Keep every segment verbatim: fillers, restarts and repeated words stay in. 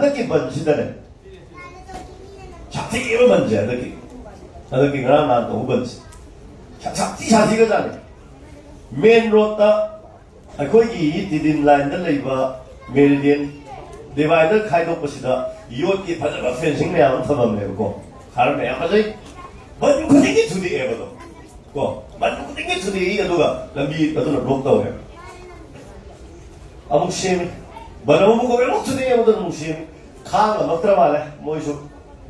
ꯍꯟꯗꯛꯀꯤ ꯕꯟꯁꯤꯗꯅꯦ, ꯁꯥꯊꯤꯕ ꯕꯟꯁꯦ ꯍꯟꯗꯛꯀꯤ, ꯍꯟꯗꯛꯀꯤ ꯉꯔꯥꯡ ꯅꯍꯥꯟ ꯇꯧꯕ ꯕꯟꯁꯦ ꯁꯥ- ꯁꯥꯊꯤ ꯁꯥꯊꯤꯒꯖꯥꯠꯅꯤ꯫ ꯃꯦꯟ ꯔꯣꯗꯇ ꯑꯩꯈꯣꯏꯒꯤ ꯇꯤꯗꯤꯝ ꯂꯥꯏꯟꯗ ꯂꯩꯕ ꯃꯦꯔꯤꯗꯤꯌꯟ ꯗꯤꯚꯥꯏꯗꯔ ꯈꯥꯏꯗꯣꯛꯄꯁꯤꯗ ꯌꯣꯠꯀꯤ ꯐꯖꯕ ꯐꯦꯟꯁꯤꯡ ꯃꯌꯥꯝ ꯑꯃ ꯊꯝꯃꯝꯃꯦꯕꯀꯣ꯫ ꯈꯔ ꯃꯌꯥꯝ ꯐꯖꯩ꯫ ꯕꯟ ꯈꯨꯗꯤꯡꯒꯤ ꯊꯨꯗꯦꯛꯑꯦꯕ ꯑꯗꯣ꯫ ꯀꯣ, ꯕꯟ ꯈꯨꯗꯤꯡꯒꯤ ꯊꯨꯗꯦꯛꯏ, ꯑꯗꯨꯒ ꯂꯝꯕꯤ ꯑꯗꯨꯅ ꯕ꯭ꯂꯣꯛ ꯇꯧꯋꯦꯕ꯫ ꯑꯃꯨꯛ ꯁꯦꯝꯃꯤ꯫ ꯕꯟ ꯑꯃꯨꯛ ꯀꯧꯋꯦ, ꯑꯃꯨꯛ ꯊꯨꯗꯦꯛꯑꯦ, ꯑꯃꯨꯛ ꯁꯦꯝꯃꯤ꯫ ꯈꯥꯡ ꯉꯝꯃꯛꯇ꯭ꯔ ꯃꯥꯜꯂꯦ ꯃꯣꯏꯁꯨ꯫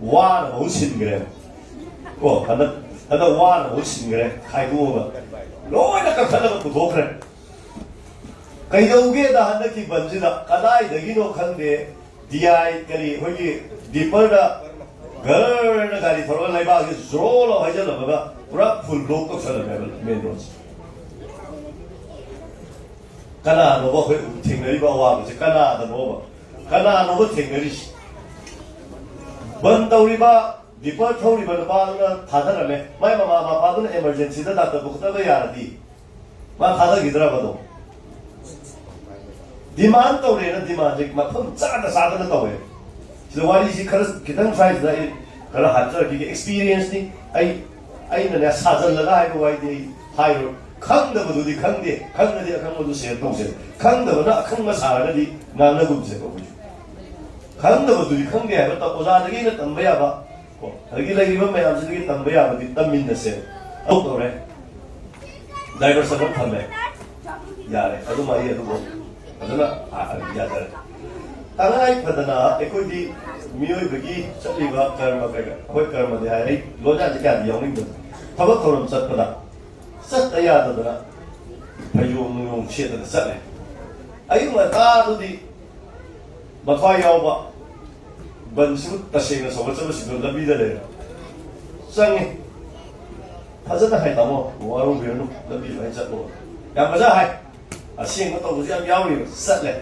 ꯋꯥꯅ ꯃꯍꯨꯠ ꯁꯤꯟꯈ꯭ꯔꯦ꯫ ꯀꯣ, ꯍꯟꯗꯛ ꯍꯟꯗꯛ ꯋꯥꯅ ꯃꯍꯨꯠ ꯁꯤꯟꯈ꯭ꯔꯦ꯫ ꯈꯥꯏꯗꯣꯛꯑꯒ ꯂꯣꯏꯅ ꯀꯛꯊꯠꯂꯒ ꯄꯨꯊꯣꯛꯈ꯭ꯔꯦ꯫ ꯀꯩꯗꯧꯒꯦꯗ ꯍꯟꯗꯛꯀꯤ ꯕꯟꯁꯤꯗ ꯀꯗꯥꯏꯗꯒꯤꯅꯣ ꯈꯪꯗꯦ, ꯗꯤ ꯑꯥꯏ ꯀꯔꯤ ꯑꯩꯈꯣꯏꯒꯤ ꯗꯤꯄꯔꯗ ꯒꯔꯅ ꯒꯥꯔꯤ ꯊꯧꯔꯒ ꯂꯩꯕꯥꯛꯁꯤ ꯖ꯭ꯔꯣ ꯂꯥꯎ ꯍꯩꯖꯤꯜꯂꯝꯃꯒ ꯄꯨꯔꯥ ꯐꯨꯜ ꯕ꯭ꯂꯣꯛ ꯇꯧꯁꯜꯂꯝꯃꯦꯕ ꯃꯦꯟ ꯔꯣꯗꯁꯦ꯫ ꯀꯅꯥꯅꯣꯕ ꯑꯩꯈꯣꯏ ꯊꯦꯡꯅꯔꯤꯕ ꯑꯋꯥꯕꯁꯦ? ꯀꯅꯥꯗꯅꯣꯕ? ꯀꯅꯥꯅꯣꯕ ꯊꯦꯡꯅꯔꯤꯁꯦ? ꯕꯟ ꯇꯧꯔꯤꯕ ꯗꯤꯄꯔ ꯊꯧꯔꯤꯕ ꯅꯨꯄꯥꯗꯨꯅ ꯊꯥꯗꯔꯝꯃꯦ꯫ ꯃꯥꯏ ꯃꯃꯥ ꯃꯄꯥꯗꯨꯅ ꯑꯦꯃꯔꯖꯦꯟꯁꯤꯗ ꯗꯥꯛꯇꯔ ꯄꯨꯈꯠꯇꯕ ꯌꯥꯔꯗꯤ ꯃꯥ ꯊꯥꯗꯈꯤꯗ꯭ꯔꯕꯗꯣ? ꯗꯤꯃꯥꯟ ꯇꯧꯔꯦꯅ ꯗꯤꯃꯥꯟꯁꯦ ꯃꯐꯝ ꯆꯥꯅ ꯆꯥꯗꯅ ꯇꯧꯋꯦ꯫ ꯁꯤꯗ ꯋꯥꯔꯤꯁꯤ ꯈꯔ ꯈꯤꯇꯪ ꯁ꯭ꯋꯥꯏꯁꯤꯗ ꯑꯩ ꯈꯔ ꯍꯥꯞꯆꯔꯛꯈꯤꯒꯦ꯫ ꯑꯦꯛꯁꯄꯤꯔꯤꯌꯦꯟꯁꯅꯤ꯫ ꯑꯩ ꯑꯩꯅꯅꯦ ꯁꯥꯖꯜꯂꯒ ꯍꯥꯏꯕ ꯋꯥꯍꯩꯗꯤ ꯑꯩ ꯍꯥꯏꯔꯣꯏ꯫ ꯈꯪꯗꯕꯗꯨꯗꯤ ꯈꯪꯗꯦ, ꯈꯪꯉꯗꯤ ꯑꯈꯪꯕꯗꯨ ꯁꯦꯌꯔ ꯇꯧꯁꯦ꯫ ꯈꯪꯗꯕꯅ ꯑꯈꯪꯕ ꯁꯥꯔꯒꯗꯤ ꯉꯥꯡꯅꯒꯨꯝꯁꯦꯕ ꯑꯩꯈꯣꯏꯁꯨ꯫ ꯈꯪꯗꯕꯗꯨꯗꯤ ꯈꯪꯗꯦ ꯍꯥꯏꯕ ꯇ-, ꯑꯣꯖꯥꯗꯒꯤ ꯑꯩꯅ ꯇꯝꯕ ꯌꯥꯕ, ꯀꯣ, ꯑꯗꯒꯤ ꯂꯩꯔꯤꯕ ꯃꯌꯥꯝꯁꯤꯗꯒꯤ ꯇꯝꯕ ꯌꯥꯕꯗꯤ ꯇꯝꯃꯤꯟꯅꯁꯦ꯫ ꯑꯃꯨꯛ ꯇꯧꯔꯦ꯫ ꯗꯥꯏꯚꯔꯁꯟ ꯑꯃ ꯊꯝꯃꯦ꯫ ꯌꯥꯔꯦ꯫ ꯑꯗꯨꯃ ꯑꯩ ꯑꯗꯨꯕꯨ ꯐꯖꯅ, ꯑ, ꯑ, ꯌꯥꯖꯔꯦ꯫ ꯇꯉꯥꯏ ꯐꯗꯅ ꯑꯩꯈꯣꯏꯗꯤ ꯃꯤꯑꯣꯏꯕꯒꯤ ꯆꯠꯂꯤꯕ ꯀꯔꯃ ꯀꯩꯀꯥ, ꯑꯩꯈꯣꯏ ꯀꯔꯃꯗꯤ ꯍꯥꯏ, ꯑꯩ ꯂꯣꯟꯌꯥꯟꯁꯦ ꯀꯌꯥꯗꯤ ꯌꯥꯎꯅꯤꯡꯗꯕ꯫ ꯊꯕꯛ ꯊꯧꯔꯝ ꯆꯠꯄꯗ ꯆꯠꯇ ꯌꯥꯗꯗꯅ ꯐꯩꯖꯣꯝ ꯅꯨꯡꯖꯣꯝ ꯁꯦꯠꯇꯅ ꯆꯠꯂꯦ꯫ ꯑꯌꯨꯛ ꯉꯟꯇꯥꯗꯨꯗꯤ ꯃꯊ꯭ꯋꯥꯏ ꯌꯥꯎꯕ ꯕꯟꯁꯤꯕꯨ ꯇꯁꯦꯡꯅ ꯁꯧꯒꯠꯆꯕꯁꯤꯡꯗꯣ ꯂꯝꯕꯤꯗ ꯂꯩꯔꯦ꯫ ꯆꯪꯉꯦ꯫ ꯐꯖꯅ ꯍꯥꯏ, "ꯇꯥꯃꯣ, ꯋꯥꯔꯧꯕꯤꯔꯅꯨ, ꯂꯝꯕꯤ ꯁꯨꯃꯥꯏꯅ ꯆꯠꯂꯣ꯫" ꯌꯥꯝ ꯐꯖꯅ ꯍꯥꯏ꯫ ꯑꯁꯦꯡꯕ ꯇꯧꯕꯁꯨ ꯌꯥꯝ ꯌꯥꯎꯔꯤꯕ꯫ ꯆꯠꯂꯦ꯫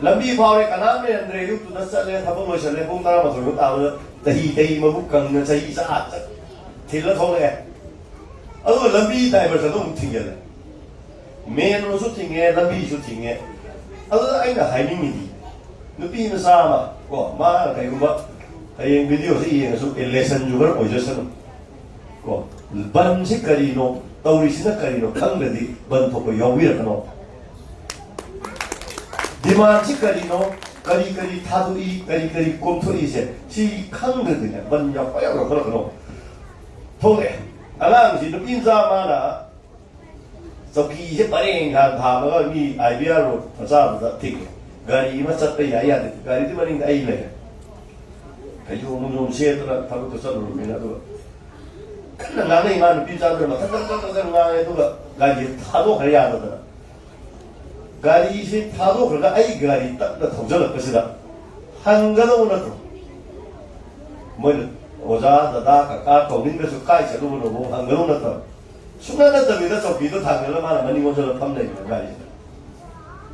ꯂꯝꯕꯤ ꯐꯥꯎꯔꯦ, ꯀꯅꯥꯝ ꯂꯩꯔꯝꯗ꯭ꯔꯦ꯫ ꯑꯌꯨꯛꯇꯨꯗ ꯆꯠꯂꯦ, ꯊꯕꯛ ꯂꯣꯏꯁꯜꯂꯦ, ꯄꯨꯡ ꯇꯔꯥꯃꯥꯊꯣꯏ ꯐꯥꯎ ꯇꯥꯕꯗ ꯇꯍꯤ ꯇꯍꯤ ꯃꯕꯨꯛ ꯀꯪꯅ ꯆꯍꯤ ꯆꯥ ꯆꯠ-, ꯊꯤꯜꯂ ꯊꯣꯛꯂꯛꯑꯦ꯫ ꯑꯗꯨꯒ ꯂꯝꯕꯤ ꯗꯥꯏꯚꯔꯁꯟꯗꯣ ꯑꯃꯨꯛ ꯊꯤꯡꯖꯜꯂꯦ꯫ ꯃꯦꯟ ꯔꯣꯗꯁꯨ ꯊꯤꯡꯉꯦ, ꯂꯝꯕꯤꯁꯨ ꯊꯤꯡꯉꯦ꯫ ꯑꯗꯨꯗ ꯑꯩꯅ ꯍꯥꯏꯅꯤꯡꯉꯤꯗꯤ, ꯅꯨꯄꯤ ꯃꯆꯥ ꯑꯃ ꯀꯣ, ꯃꯥꯅ ꯀꯩꯒꯨꯝꯕ ꯍꯌꯦꯡ ꯚꯤꯗꯤꯑꯣꯁꯤ ꯌꯦꯡꯉꯁꯨ, ꯑꯦ, ꯂꯦꯁꯟ ꯌꯨꯖꯔ ꯑꯣꯏꯖꯁꯅꯨ ꯀꯣ꯫ ꯕꯟꯁꯤ ꯀꯔꯤꯅꯣ, ꯇꯧꯔꯤꯁꯤꯅ ꯀꯔꯤꯅꯣ ꯈꯪꯗ꯭ꯔꯗꯤ ꯕꯟ ꯊꯣꯛꯄ ꯌꯥꯎꯕꯤꯔꯛꯀꯅꯣ꯫ ꯗꯤꯃꯥꯟꯁꯤ ꯀꯔꯤꯅꯣ, ꯀꯔꯤ ꯀꯔꯤ ꯊꯥꯗꯣꯛꯏ, ꯀꯔꯤ ꯀꯔꯤ ꯀꯣꯝꯊꯣꯛꯏꯁꯦ, ꯁꯤ ꯈꯪꯗ꯭ꯔꯗꯤꯅꯦ, ꯕꯟ ꯌꯥꯎ-, ꯄꯪꯌꯥꯎ ꯌꯥꯎꯁꯜꯂꯛꯀꯅꯣ꯫ ꯊꯣꯛꯂꯛꯑꯦ꯫ ꯑꯉꯥꯡꯁꯤ, ꯅꯨꯄꯤ ꯃꯆꯥ ꯃꯥꯅ ꯆꯧꯀꯤꯁꯦ ꯄꯔꯦꯡ ꯁꯥꯅ ꯊꯥꯕꯒ ꯃꯤ ꯑꯥꯏ ꯕꯤ ꯑꯥꯔ ꯔꯣꯗ ꯃꯆꯥꯗꯨꯗ ꯊꯤꯡꯉꯦ꯫ ꯒꯥꯔꯤ ꯑꯃ ꯆꯠꯄ ꯌꯥꯏ ꯌꯥꯗꯦ꯫ ꯒꯥꯔꯤꯗꯤ ꯃꯅꯤꯡꯗ ꯑꯩ ꯂꯩꯔꯦ꯫ ꯐꯩꯖꯣꯝ ꯅꯨꯡꯖꯣꯝ ꯁꯦꯠꯇꯅ ꯊꯕꯛꯇ ꯆꯠꯂꯨꯔꯕꯅꯤꯅ, ꯑꯗꯨꯒ ꯀꯟꯅ ꯉꯥꯡꯅꯩ꯫ ꯃꯥ ꯅꯨꯄꯤ ꯃꯆꯥꯗꯨꯅ ꯃꯊꯪ ꯃꯊꯪ ꯃꯊꯪ ꯃꯊꯪ ꯉꯥꯡꯉꯦ, ꯑꯗꯨꯒ ꯒꯥꯔꯤ ꯊꯥꯗꯣꯛꯈ꯭ꯔꯦ ꯌꯥꯗꯗꯅ꯫ ꯒꯥꯔꯤꯁꯤ ꯊꯥꯗꯣꯛꯈ꯭ꯔꯒ ꯑꯩ ꯒꯥꯔꯤ ꯇꯞꯅ ꯊꯧꯖꯜꯂꯛꯄꯁꯤꯗ ꯍꯪꯒꯗꯧ ꯅꯠꯇ꯭ꯔꯣ? ꯃꯣꯏꯅ ꯑꯣꯖꯥ, ꯗꯗꯥ, ꯀꯀꯥ ꯀꯧꯅꯤꯡꯗ꯭ꯔꯁꯨ ꯀꯥꯏ ꯆꯠꯂꯨꯕꯅꯣ ꯑꯃꯨꯛ ꯍꯪꯒꯗꯧ ꯅꯠꯇ꯭ꯔꯣ? ꯁꯨꯡꯅ ꯅꯠꯇꯕꯤꯗ ꯆꯧꯀꯤꯗꯣ ꯊꯥꯡꯒꯠꯂꯒ ꯃꯥꯅ ꯃꯅꯤꯡ ꯑꯣꯟꯁꯤꯜꯂꯒ ꯐꯝ ꯂꯩꯕ ꯒꯥꯔꯤꯁꯤꯗ꯫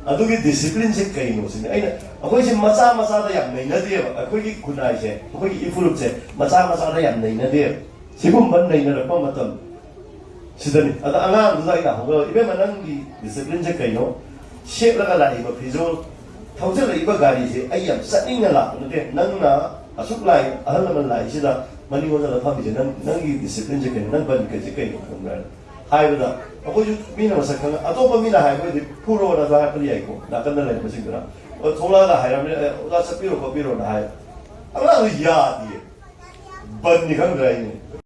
ꯑꯗꯨꯒꯤ ꯗꯤꯁꯤꯄ꯭ꯂꯤꯟꯁꯦ ꯀꯩꯅꯣ ꯁꯤꯅꯤ꯫ ꯑꯩꯅ, ꯑꯩꯈꯣꯏꯁꯦ ꯃꯆꯥ ꯃꯆꯥꯗ ꯌꯥꯝ ꯅꯩꯅꯗꯦꯕ꯫ ꯑꯩꯈꯣꯏꯒꯤ ꯈꯨꯟꯅꯥꯏꯁꯦ, ꯑꯩꯈꯣꯏꯒꯤ ꯏꯐꯨꯔꯨꯞꯁꯦ ꯃꯆꯥ ꯃꯆꯥꯗ ꯌꯥꯝ ꯅꯩꯅꯗꯦꯕ꯫ ꯁꯤꯒꯨꯝꯕ ꯅꯩꯅꯔꯛꯄ ꯃꯇꯝ ꯁꯤꯗꯅꯤ꯫ ꯑꯗ ꯑꯉꯥꯡꯗꯨꯗ ꯑꯩꯅ ꯍꯧꯒꯠꯂꯒ, "ꯏꯕꯦꯝꯃ, ꯅꯪꯒꯤ ꯗꯤꯁꯤꯄ꯭ꯂꯤꯟꯁꯦ ꯀꯩꯅꯣ? ꯁꯦꯠꯂꯒ ꯂꯥꯛꯏꯕ ꯐꯤꯖꯣꯜ, ꯊꯧꯖꯤꯜꯂꯛꯏꯕ ꯒꯥꯔꯤꯁꯦ ꯑꯩ ꯌꯥꯝ ꯆꯠꯅꯤꯡꯅ ꯂꯥꯛꯄ ꯅꯠꯇꯦ꯫ ꯅꯪꯅ ꯑꯁꯨꯛ ꯂꯥꯏ, ꯑꯍꯜ ꯂꯃꯟ ꯂꯥꯛꯏꯁꯤꯗ ꯃꯅꯤꯡ ꯑꯣꯟꯁꯤꯜꯂꯒ ꯐꯝꯃꯤꯁꯦ, ꯅꯪ, ꯅꯪꯒꯤ ꯗꯤꯁꯤꯄ꯭ꯂꯤꯟꯁꯦ ꯀꯩꯅꯣ? ꯅꯪ ꯕꯟ ꯀꯩꯁꯦ ꯀꯩꯅꯣ ꯈꯪꯕ꯭ꯔꯥ?" ꯍꯥꯏꯕꯗ ꯑꯩꯈꯣꯏꯁꯨ ꯃꯤꯅ ꯃꯁꯛ ꯈꯪꯉ-, ꯑꯇꯣꯞꯄ ꯃꯤꯅ ꯍꯥꯏꯕ ꯑꯣꯏꯔꯗꯤ "ꯐꯨꯔꯣꯅꯁꯨ" ꯍꯥꯏꯔꯛꯄꯗꯤ ꯌꯥꯏꯀꯣ, ꯅꯥꯀꯟꯗ ꯂꯩꯔꯝꯕꯁꯤꯡꯗꯨꯅ꯫ ꯑꯣ, ꯊꯣꯛꯂꯛꯑꯒ ꯍꯥꯏꯔꯕꯅꯤꯅ, "ꯑꯦ, ꯑꯣꯖꯥ ꯆꯠꯄꯤꯔꯣ ꯈꯣꯠꯄꯤꯔꯣꯅ" ꯍꯥꯏ꯫ ꯑꯉꯥꯡꯗꯨ ꯌꯥꯗꯤꯌꯦ꯫ ꯕꯟꯅꯤ ꯈꯪꯗ꯭ꯔꯦ ꯑꯩꯅꯦ꯫